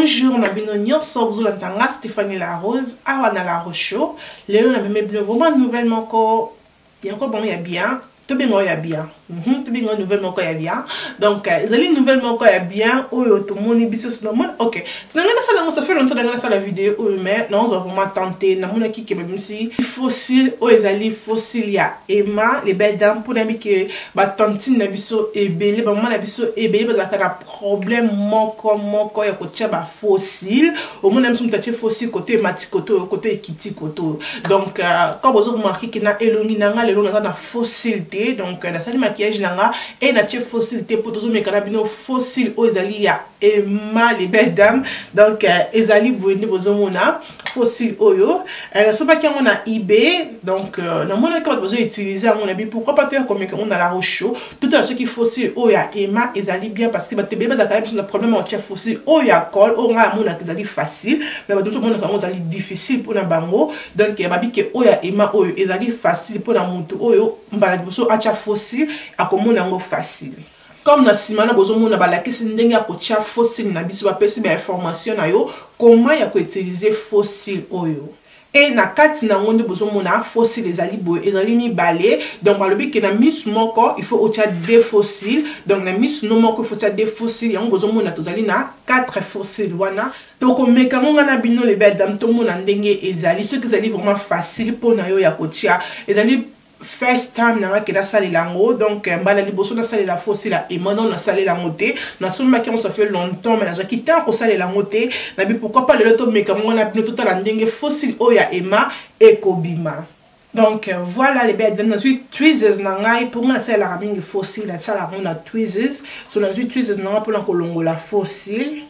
Bonjour na bino nyonso bozolanda nga Stéphanie La Rose awa na La Rose Show. Lelo na meme bino vraiment nouvelle moko yango bango ya bien tobenga oyo ya bien tobenga oyo nouvelle moko ya bien. Donc ezali nouvelle moko ya bien oyo tomoni biso namoni ok na ngai nasala yango, ça fait longtemps na ngai nasala video oyo, mais naozwa vraiment tente. Namonaki ke babimisi faux cils oyo ezali faux cils ya Emma les belles dames, mpona yebi ke batantine na biso ebele, bamama na biso ebele bazalaka na problème moko moko ya kotia ba faux cils. Omona biso moto atie faux cils kote emati, kote oyo, kote ekiti, kote oyo. Donc quand bozo remarquer ke na elongi na nga lelo naza na faux cils te, donc nasali maquillage na nga e natie faux cils te mpo tozomeka na bino faux cils oyo ezali ya Emma les belles dames. Donc ezali boye nde bozomona faux cils oyo nasombaki yango na eBay. Donc namonaki bato bazoutilize yango, nabi pourquoi pas toya komeka yango na La Rose Show, totala soki faux cils oyo ya Emma ezali bien, parce que bato ebele bazalaka na biso na problème ya kotia faux cils oyo ya colle. Oyo ngai amonaka ezali facile, mais bato mosusu bamonaka yango ezali difficile mpona bango. Donc babi ke oyo ya Emma oyo ezali facile mpona motu oyo mbala liboso atia faux cils, akomona yango facile. Comme na nsima na bozomona balakisi ndenge ya kotia faux cils na biso, bapesi bainformation na yo comment ya koutilize faux cils oyo. E na kati na yango nde bozomona faux cils ezali boye, ezali mibale. Donc balobi ke na misu moko il faut otia deux faux cils, donc na misu no moko il faut otia deux faux cils. Yango bozomona tozali na 4 faux cils wana. Tokomeka yango nga na bino les belles dames, tomona ndenge ezali, soki ezali vraiment facile mpona yo ya kotia. Ezali first time na nga ke nasalela yango, donc mbala liboso nasalela faux cils ya Emma, non nasalela yango te. Nasombaki yango ça fait longtemps, mais nazwaki temps kosalela yango te. Nabi pourquoi pas lelo tomeka yango na bino, totala ndenge faux cils oyo ya Emma ekobima. Donc voilà les belles dames, nazwi tweezers na ngai mpo nga nasalelaka mingi faux cils, nasalaka yango na tweezers. So nazwi tweezers na ngai mpona kolongola faux cils.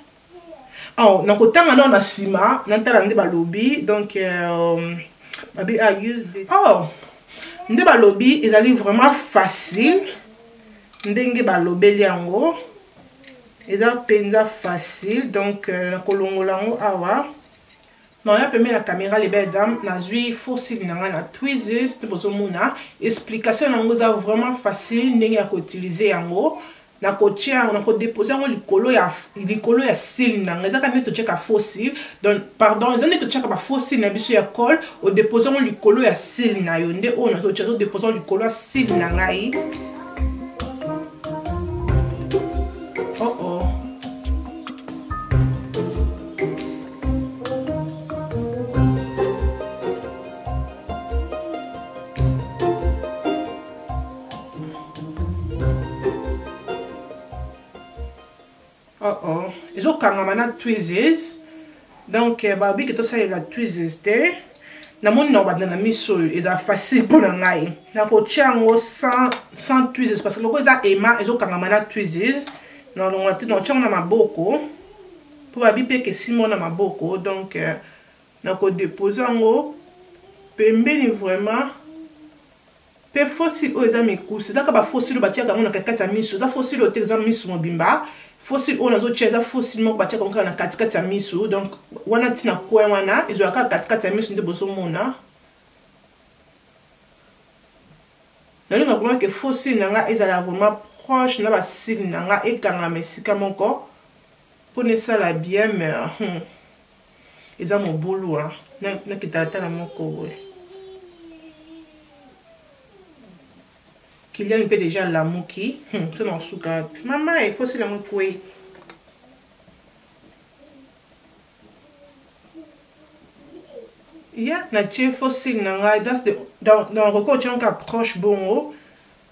Oh, nakotanga nao na nsima natala nde balobi. Donc babi ah, use the... oh nde balobi ezali vraiment facile, ndenge balobeli yango eza mpenza facile. Donc nakolongola yango awa naoya pembeni na caméra les belles dames. Nazwi faux cils na ngai na tweezers te, bozomona explication yango eza vraiment facile ndenge ya koutilize yango. Nakotia yango, nakodepose yango likolo ya cils na ngai. Eza kaka nde totiaka faux cils, donc pardon, eza nde totiaka ba faux cils na biso ya colle. Odepose yango likolo ya cils na yo, nde oyo nazotia, azodepose yango likolo ya cils na ngai. Oh. Oh, ezokangama na tweezers. Donc balobi ke tosalela tweezers te. Namoni na kobanda na miso oyo eza facile mpo na ngai, nakotia yango sans tweezers, parce que loko eza Emma ezokangama na tweezers, nalongola te, nakotia yango na maboko mpo babi mpe ke simo na maboko. Donc nakodepose yango pembeni vraiment. Mpe faux cils oyo eza mikusi, eza kaka ba faux cils oyo batiaka yango na katikati ya misu. Eza faux cils oyo te eza misu mobimba. Faux cils oyo nazotia eza faux cils moko batiaka yango kaka na katikati ya misu. Donc wana ntina coin wana ezwaka kaka katikati ya misu nde bozomona. Nalinga vraiment ke faux cils na nga ezala vraiment proche na ba cils na nga, ekangama esika moko mpona esala bien. Mais eza mobulu nakitala tala moko boye. Kilian mpe déjà alamuki to na kosuka wapi? Mama e faux cils yango ekwei. Ya natie faux cils na ngai dans okoki otia yango kaka proche bongo.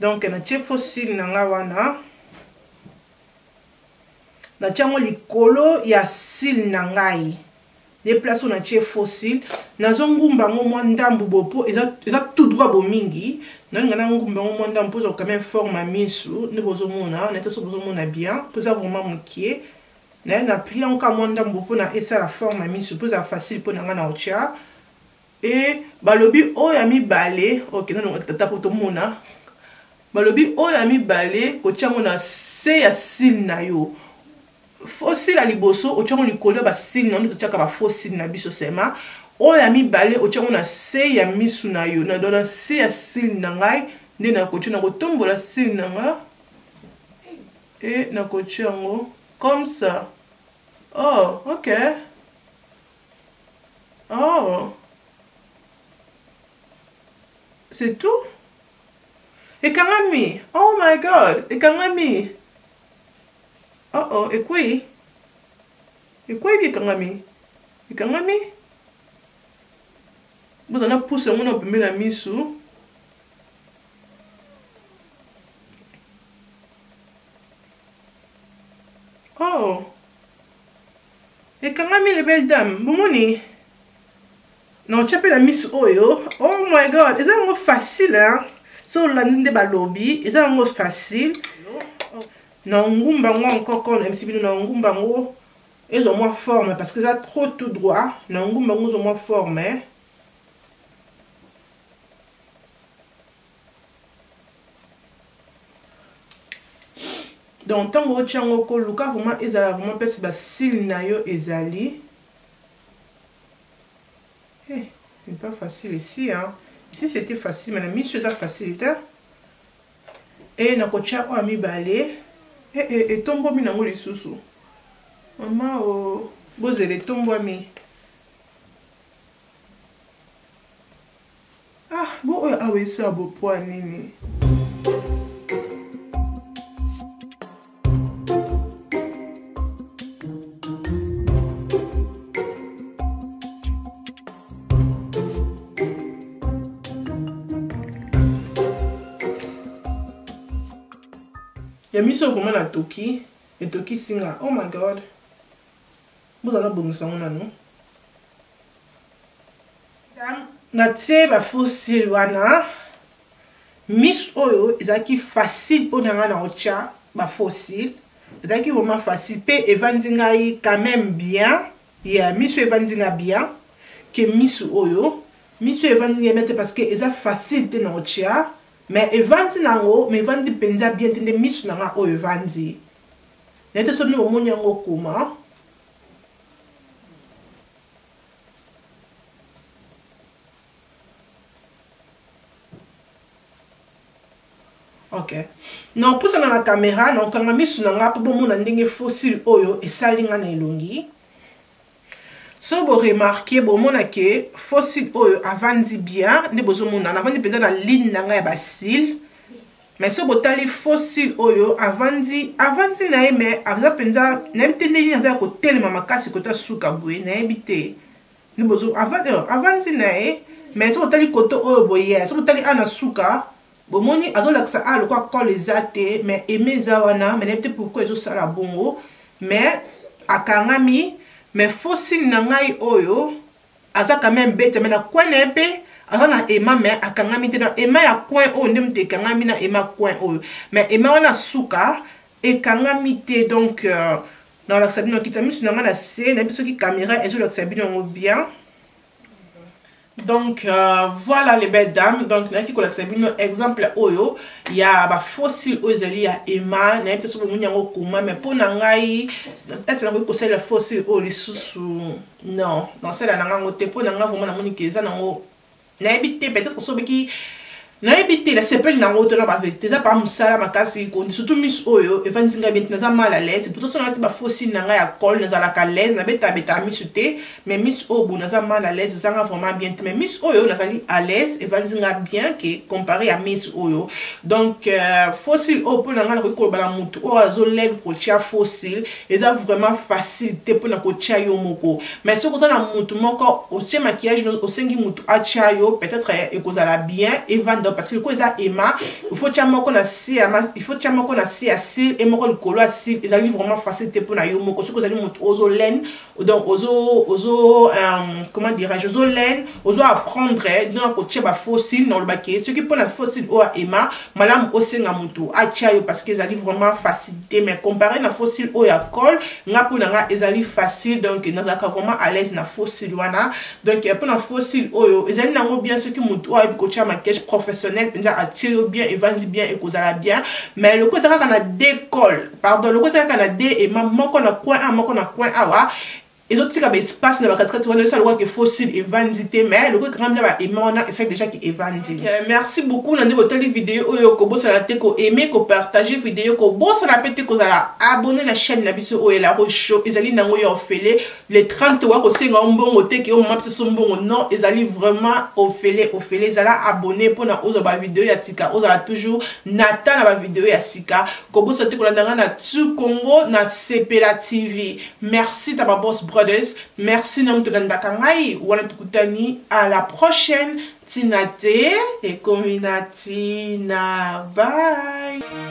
Donc natie faux cils na ngai wana, natie yango likolo ya cils na ngai. De place oyo natie faux cils, nazongumba yango mwa ndambu bo mpo eza tout droit bo mingi. Nalinga nangumba yango mwa ndambu mpo ezwa quand même forme ya misu nde bozomona nete. So bozomona bien mpo eza vraiment mokie naye na plie yango kaka mwa ndambu mpona esala forme ya misu mpo ezala facile mpo na ngai na kotia. E balobi oyo ya mibale, ok, nalonga tata mpo tomona. Balobi oyo ya mibale kotia yango na se ya cils na yo. Faux cils ya liboso otia yango likolo ya ba cils na yo nde totiaka ba faux cils na biso sema. Oyo ya mibale otia yango na se ya misu na yo, na se ya cils na ngai nde nakotia. Nakotombola cils na nga e nakotia yango comme ça. Oh, ok. Oh. C'est tout? Ekangami. Oh my God. Ekangami. Oh oh, ekwei. Ekwei bi ekangami. Ekangami. Bozana pusa yango na pembeni na misu. Oh. Ekangami les belles dames. Bomoni. Na otya mpe na misu oyo. Oh my God, eza yango facile hein. So olandi nde balobi, eza yango facile. Na ngumba ngo encore na msi bino na ngumba ngo ezwa mwa forme parce que eza trop tout droit. Na ngumba ngo ezwa mwa forme. Donc ntango otya yango koluka vraiment ezala vraiment mpesi basile na yo ezali. Eh, c'est pas facile ici hein. Ici c'était facile, mais na miso eza facile te. E nakotya oyo ya mibale. E, e, etombwami nango lisusu. Mama o bozela etombwami. Ah, bo oyo awa esala bopwa nini? Ya miso vraiment natoki, etokisi nga. Oh my God. Bozala bongisa yango nanu. Natie ba faux cils wana. Misu oyo ezalaki facile mpo na ngai na kotya ba faux cils. Ezalaki vraiment facile mpe evandi ngai quand même bien. Yeah, misu evandi nga bien ke misu oyo. Misu evandi ngai bien te parce que eza facile te na kotya. Mais evandi nango, mais evandi mpenza bien te nde misu na nga oyo evandi. Nayebi te soki bino bomoni yango koma. Ok. Na pusana na kamera, na okanga misu na nga po bomona ndenge faux cils oyo esali nga na elongi. So bo remarquer, bomona ke faux cils oyo avandi bien, nde bozomona, navandi mpenza na ligne na nga ya ba cils. Mais so botali faux cils oyo avandi, avandi na ye, mais aza mpenza, nayebi te ndenge nini aza ya kotelema makasi kota suka boye, nayebi te. Nde bozo, avandi, avandi na ye, mais so botali koto oyo boye, so botali a na suka, bomoni azolakisa a lokwa col eza te, mais aimé eza wana, mais nayebi te pourquoi ezosala bongo, mais akangami, mais faux cils na ngai oyo aza quand même bête, mais na coin na ye mpe aza na aimant, mais akangami te. Na aimant ya coin oyo nde moto ekangami na aimant coin oyo, mais aimant wana suka ekangami te. Donc nalakisa bino kita misu na ngai na se, nayebi soki caméra ezolakisa bino yango bien. Donc voilà les belles dames. Donc nayaki kolakisa bino exemple oyo ya ba faux cils oyo ezali ya Emma. Nayebi te soki bomoni yango koma, mais mpo na ngai ese nakoki kosalela faux cils oyo lisusu? Non, nasalela na ngai yango te. Mpo na ngai vraiment namoni ke eza nango, nayebi te, peut-être soki nayebi te, nasepeli nango te na ba vérité. Eza pa mosala makasi, surtout misu oyo evandi ngai bien te, naza mal à l'aise. Pourtant so nalati ba faux cils na ngai ya col, nazalaka à l'aise, nabetabetaka misu te, mais misu oyo boye naza mal à l'aise, ezanga vraiment bien te. Mais misu oyo nazali à l'aise, evandi nga bien ke comparé ya misu oyo. Donc faux cils oyo mpo na ngai nakoki koloba na motu oyo azolele kotia faux cils, eza vraiment facile te mpona kotia yo moko. Mais soki oza na motu moko otie maquillage, osengi motu atia yo, peut-être ekozala bien evanda, parce que loko eza aimant, il faut tia moko na se ya, il faut tia moko na se ya cils e moko likolo ya cils. Ezali vraiment facile te mpona yo moko. Soki ozali motu ozolene, donc ozo, ozo comment dirais-je, ozolene, ozo apprendre donc kotia ba faux cils, na olobaki soki mpona faux cils oyo aimant, malamu osenga motu atia yo, parce que ezali vraiment facilité. Mais comparé na faux cils oyo ya col, nga mpona nga ezali facile, donc nazalaka vraiment à l'aise na faux cils wana. Donc mpona faux cils oyo ezali nango bien soki motu oyo ayebi kotia maquillage professionnel mpenza atie yo bien, evandi bien, ekozala bien. Mais loko eza kaka na deux col, pardon, loko eza kaka na deux aimant, moko na coin a, moko na coin awa. Ezotika ba espace na bakatikati wana, esala lokola ke faux cils evandi te, mais lokola ekangami na ba aimant wana, esali déjà ke evandi. Merci beaucoup na nde botali video oyo. Kobosana te koaime, kopartage video, kobosana mpe te kozala abonné na chaîne na biso oyo La Rose Show. Ezali nango ya ofele. Le 30 wa kosenga mbongo te ke omama biso mbongo, non, ezali vraiment ofele ofele. Ezala abonné mpona ozwa bavideo ya sika, ozala toujours na ta na bavideo ya sika. Kobosana te kolanda nga na Tu Congo na Sepela TV. Merci ta Boss Brothers, merci na moto olandaka ngai wana. Tukutani à la prochaine. Ntina te ekomi na ntina. Bye.